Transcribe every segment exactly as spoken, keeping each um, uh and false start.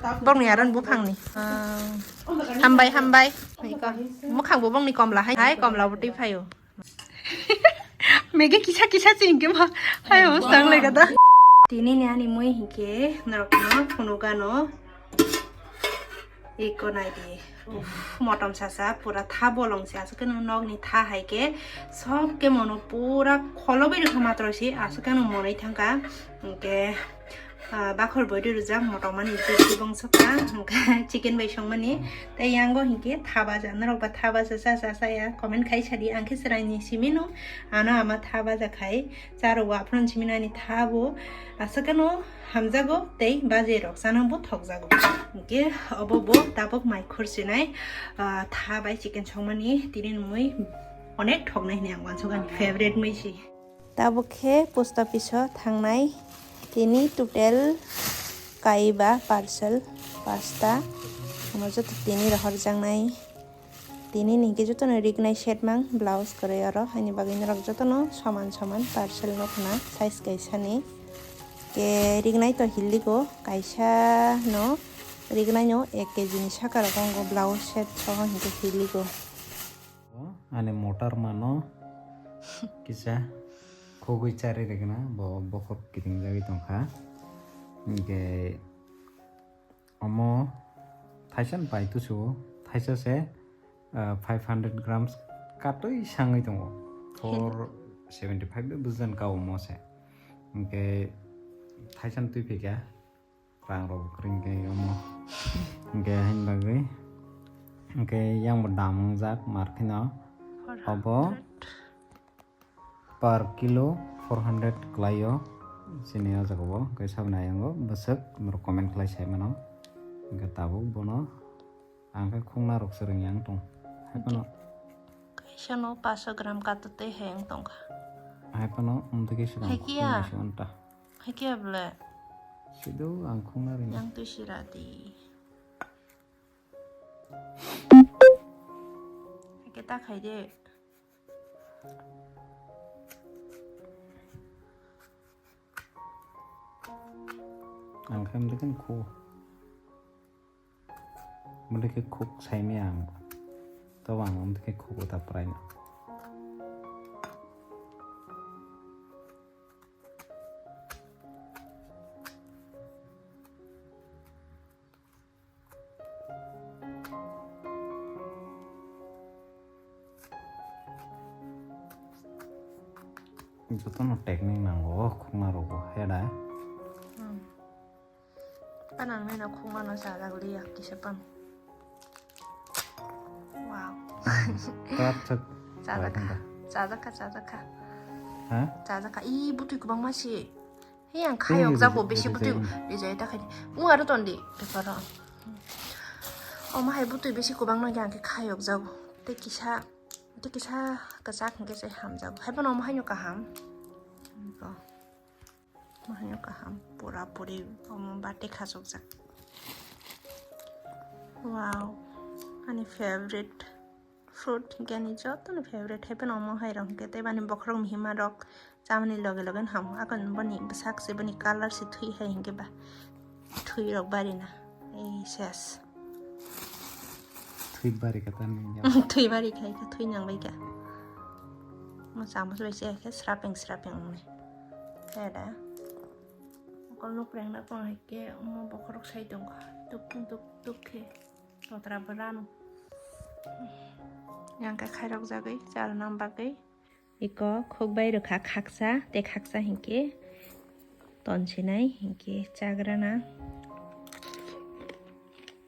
Bongni aron buphangni. Ah. Hambai, hambai. Hai ko. Mukhang bo bongni komla hai. Hai komla bo twi phaio. Mege kisa kisa chingke ma. Hai, bostang lega da. Tini ni ani mui hinke norokno phunukano. Iko nai di. Uff, motom sasa pura tha bolong se aswk no nokni tha hai ke sob ke mono pura kholo bai rwkha matro se aswk no monoi thangka. Hinke, ah, bakhor boi rwjak motom ani je bongso ka hinke chicken bai songmani. Tei yango hinke tha baja norok ba tha baja sa sa sa ya comment khai sadi ang khe chwraini simi no ano ama tha baja khai. Charo wa phran simi nani tha bo aswk no hamjago tei baje rok chana bo thokjago. Hinke obo bo tabuk mai khursinai, ah, tha bai chicken songmani tini mui onek thoknai hinwi ang uansuk ani favorite mui si. Tabuk khe post office o thangnai tini total kaiba parcel pasta omo joto tini rohorjaknai. Tini ni hwnkhe jotono rignai set mang blouse kwrwi oro, haini bagwi norok jotono soman soman parcel no khna size kaisa ni. Ke rignai to hiligo, kaisa no rignai no ek K G ni saka rok wngo blouse set soho hwnkhe hiligo. Ani motor mano kisa khogwi chari rikna bo bokhok kiting jagwi tongkha. Hwnkhe omo thaisa ni pai tusu, thaisa se, ah, five hundred grams katwi sangwi tongo. Four seventy five de bwsajani ka omo se. Hwnkhe thaisa ni twi phika rang rok kwrwi hwnkhe omo. Hwnkhe haini bagwi hwnkhe yang bo dam wngjak mar kheno obo. Per kilo four hundred kwlaio chini o jaga o, hwnkhe saboni ayang o bwswk norok comment khlai sai mano, hwnkhe tabuk bono ang khe khungna rok se rwngya wng tong. Hai phano kaisa no paanch gram kato tei hai wng tongkha. Hai phano wng twi khe swkang. Hai kiya? Khungna se wng ta. Hai kiya bole? Sido ang khungna rwngya. Yang twi sira di. Hai khe ta khai de. Ang khe mdekhe khu. Mdekhe khuk saimaya ang. Tobo ang mdekhe khuk ta praino. Jotono technique nango, o khungna rogo, heda. Hmm. Panang nai no khungma no chajak liya, kisa pan. Wow. Karak chak. Chajak kha, chajak kha, chajak kha. Ha? Chajak kha. Ih, butui kwbangma si. He ang khayok jago bisi butui rijai ta khai. Mu aro ton di paper o. Omo hai butui bisi kwbang no yang khe khayok jago. Tei kisa, tei kisa kwchak hwnkhe se hamjago. Hai phano omo haino kaham. Omo haino kaham. Pura puri omo bate khachokjak. Wow. Ani favorite. Fruit hinkhe ani jotono favorite hai phano omo hai rok hinkhe tei bani bokhorok mihima rok chamani loge loge no ham akon boni bwsak se boni colour se thwi hai hinkhe ba thwi rok bari na ei ses. Thwi bari kha tani. Thwi bari khai kha thwi nang bai kha. Mo chamo bai se khe srapeng srapeng wngnai. Khe da. Kol nuk reng na tong hai khe omo bokhorok sai tong kha tuk tuk tuk khe. Totra bwrano. Yang khe khairok jagwi chal nang bagwi. Iko khukbai rwkha khaksa, tei khaksa hinkhe tonsinai, hinkhe chagrana.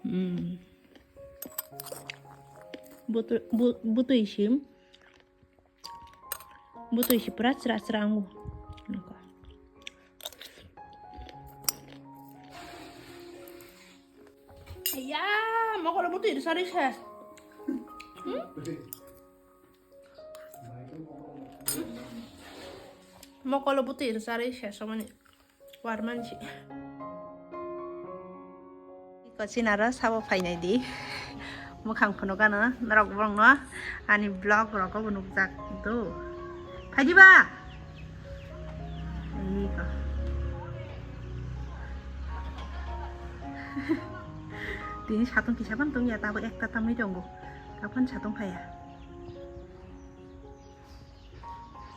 Hmm. Butu-, bu-, butui sim. Butui si pura chwra chwra wngo. Ayya, mokolo butui rwsa rwi se. Hmm? Mokolo butui rwsa rwi se somani. Warman si. Iko chinaro sabo phainai di. Mukhang phunukano norok borokno ani vlog rogo bo nukjak do. Phaidi ba? Iko. Tini satung kisa phano tongya, tabuk ekta tangwi tongo. Tabuk phano satung phaiya.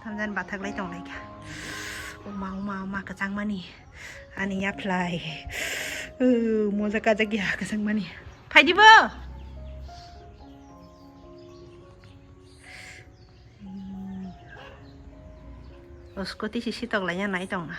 Tamjani bathak lai tong lai kha. Oma, oma, oma, kwchang mani. Ani yaphlai. Uh, moja kajak ya kwchang mani. Phaidi bo. Hmm. O scooty si sitok lai ya nai tong.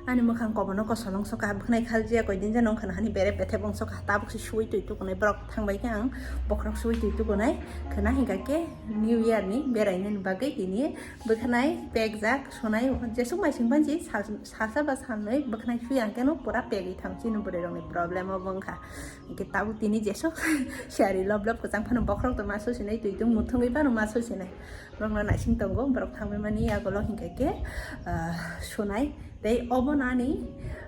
Ani mwkhang kobono kosol wng sokha, bwkhnai khaljia koidin jano wngkha, hani bere bethep wng sokha, tabuk se suwi twi tukunai borok thangbai khe ang bokhorok suwi twi tukunai khwna, hinkha khe New Year ni berainani bagwi tini bwkhnai pekjak sunai jesuk mai sing bansi sal-, salsa ba salnwi bwkhnai suya hwnkhe no pura pegwi thang chini bwrwi rokni problem obo wngkha. Hwnkhe tabuk tini jesuk siyari lob lob kwchang phano bokhorok to ma susinai twi tung muthungwi phano ma susinai. Borokno naising tongo, borok thangbai mani yagulo hinkha khe, ah, sunai. Tei obo nani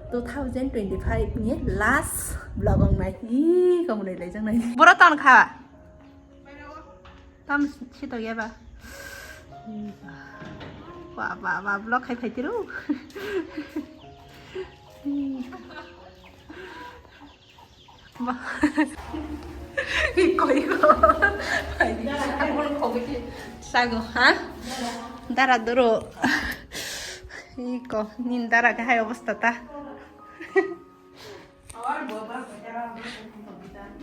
two thousand twenty-five ni last vlog wngnai. Ih, kamunwi laijaknai. Boro ton kha. Tam sitok ya ba. Ba, ba, ba, vlog khai phai tiru. Ba. Iko, iko. Sago, ha? Dara doro. Iko, nin dara kahai obostha ta.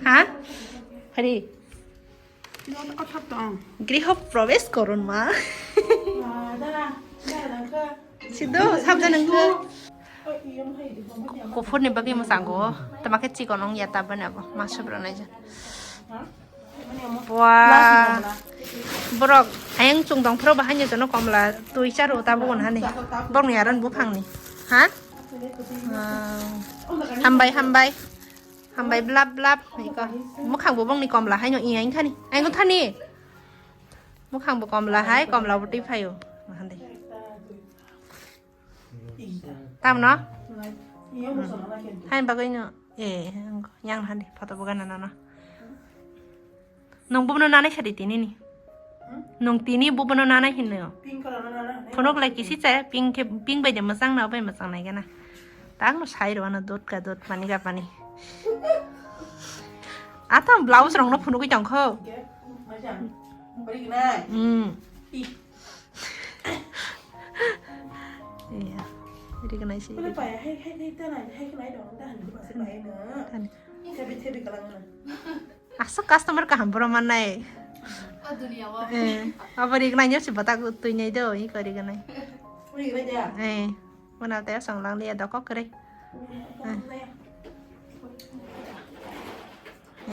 Ha? Hari. Griho probesh korun ma. Sido, sabda nengko. Kuphur ni bagwi mwchango. Tama khe chikon wng ya tabani abo. Masuk rw nai ja. Wah. Borok ayang chung dong phro bahai ni jono komla twi charo tabuk on hani. Borok ni aron buphang ni. Ha? Wow. Hambai, hambai. Hambai blap blap. Iko. Mwkhang bo bongni komla haino iya thani. Ai thani. Mwkhang bo komla hai, komla bo twi phaio. Hande. Tamno? Hai bagwi no. Eh, yang hande photo bo gana nana. Nung bubuno nanai sadi tini ni. Hmm? Nung tini bubuno nanai hinno. Pink color no nana. Phunuk lai kisi cha, pink khe, pink bai de mwchang na, bai mwchang nai gana. Tang no sai rw ano dot ka dot mani ga pani. Atam blouse rong no phunugwi tong kho. Oke, macam. Beri kenai. Hmm. Ih. Iya. Jadi kenai sih. Mana paya, hai, hai, hai, tanai, hai, kenai dong, tahan, di masa paya na. Kan. Tebi, tebi kalang na. Asa customer kaham boro manai. O dunia o. Eh, abo ri gnai nyo si batak tui nai do, i kori gnai. Ri gnai ja. Eh, mana teh song lang lia dokok kere.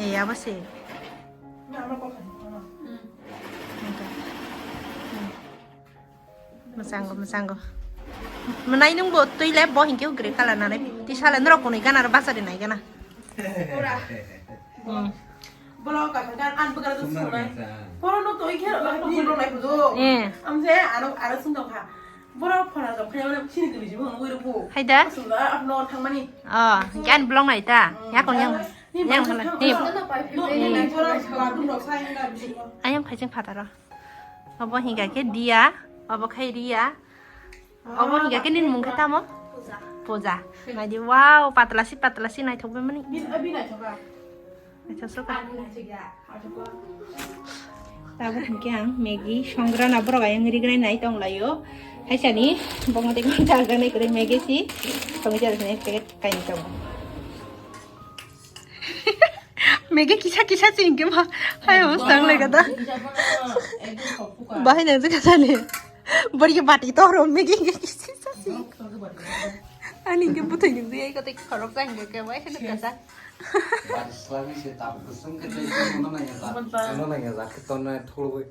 Eh, abo si. Na, na, kok. Hmm. Mwchango, mwchango. Mwnai nung bo twi le bo hinkhe grey colour nanai. Tisale norok kunui gana aro bachari nai gana. Ora. Hmm. Bolo ka kan an bwkra tu sunai. Boro no toi khe ni bolo nai bujo. Eh. Amje aro aro sung dong kha. Boro phone dong kha, sini gwi jibo nungwi ro bu. Haida? Sung da ap no thang mani. Oh, gan blong nai ta. Hmm. Ya kon yang. Ni yang bolo hala. Thang ni. No, ni bolo bathroom rok sai na bisingo. Ayang phaising phataro. Obo hingka khe Dia, obo khai Ria. Obo hingka khe nini mung khe tamo? Puja. Puja. Naidi, wow, patla si, patla si, naithok bai mani. Bin, abi naithok a. Naithok soka. Ani naithok ya. Naithok a. Tabuk hingke ang Maggi songrana borok ayang rignai nai tong laio. Haisani, bongni tei gonta rignai kwrwi Maggi si. Tongwi jaga sini packet kaini tongo. Maggi kisa kisa si hingke ma hai obostha wng lai kha da. Bahai nang jikha sani. Bori ke bati to ro Maggi hingke kisa kisa si. Ani hingke bwthai nang jai ko tei khorok jai hingke ke bai kheno kasa. Bati slagwi se tabuk kusum khe tei kusum no nangya ja. No nangya ja khe tonne thulwi.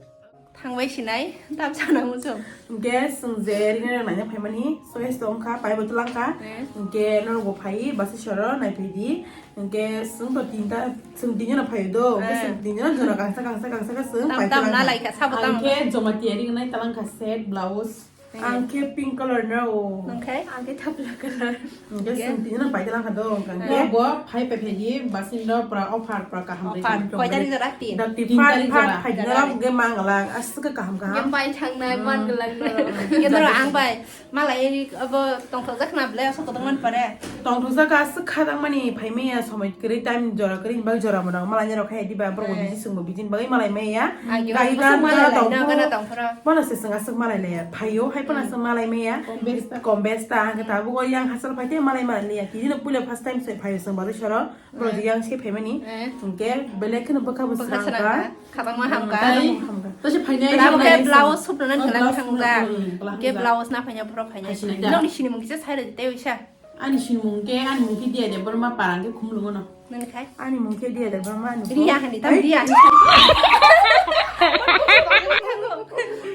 Thangbai sinai, tab sana muchung. Hingke chwng je rina naina phaimani, choice to wngkha, paibo twlang kha. Eh. Hingke norokbo phai, basa soro naiphai di. Hingke chwng to tinta, chwng tinjana phaio do. Hingke eh. Chwng tinjana jora kangsa, kangsa, kangsa khe chwng tam, pai tam twlang na kha. Lai kha, sabo tam. Hingke Jamatia rinai twlang kha set, blouse. Ang khe pink color no. Nang khe? Ang khe thapla color. Ang khe sung tini no paikhe lang kha do, ang khe. Bo phai phai phai di, basin do pra offer pra kaham ri. Offer, koi tarik jora? Tin. Da tin tarik jora. Phai di no, ang khe mang lang, aswk kaham kaham. Yang pai thang nai, man galang no. Yang doro ang bai. Malai abo tongthokjak khna ble, aswk tong man pare. Tongthokjak aswk kha tang mani, phai maya somoi kwrwi, time jora kwrwi, bak jora mwnang, malai ni rok khai diba, borok bo biji sung bo biji ni bagwi malai maya. Agi gari aswk dan malai jora lai, tong na gana tong phoro. Bono se sung aswk malai laya. Phaio hai phano aswk malai maya. Kom bes ta. Kom bes ta, hwnkhe tabuk o yang hachal phai te malai malai laya. Tini no puila first time se phaio sung bari soro. Borok yang se phaimani. Hwnkhe belai kheno bwkha bo srang kha. Khabangma hamkha. Tai to se phainai. Tabuk khe blouse supna nan khalang thangja. Khe blouse na phaina phoro phainai. Nokni sinimung kisa sai rwdi tei uisa. Ani sinimung khe, ani mung khe Diya Debbarma, para ang khe Khumulwng no. Nang khai? Ani mung khe Diya Debbarma, ani Riya hani, tam Riya hani.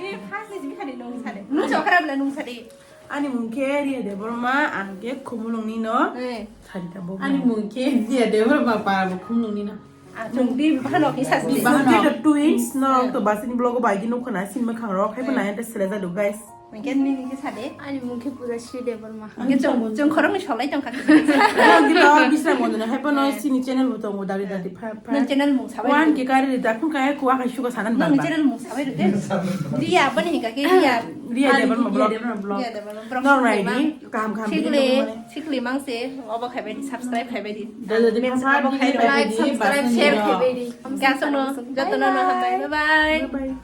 Eh, first ni simi khani nung sade. Nung chokra bela nung sade. Ani mung khe Riya Debbarma, ang khe Khumulwng ni no. Eh. Sadi ta bo. Ani mung khe Diya Debbarma, para bo Khumulwng ni no. Ah, nung di bahano kisa sade. Bahano. Nung khe twins no, to basini vlog o bai di nung khana, sinma khang rok, hai bo nai ante sele jadu, guys. Mungkin ni ni sade. Ani mung khe Pujasri Debbarma. Hingke chwng, chwng khoroknwi solai tongkha. Ang khe to bisra mondona hai phano sini channel bo tongo dari dari pha pha. Nang channel mung sabai. Wan ke kari da khun kaya kuwa kai suka sanan. Nang channel mung sabai rwde. Riya bani hingka khe Riya. Riya Debbarma vlog. Riya Debbarma vlog. Nor nai di kaham kaham. Sikli, sikli mangse obo khaibai di, subscribe khaibai di. Dari dari pha pha, like, subscribe, share khaibai di. Gasong no jotono no hambai. Bye bye. Bye bye.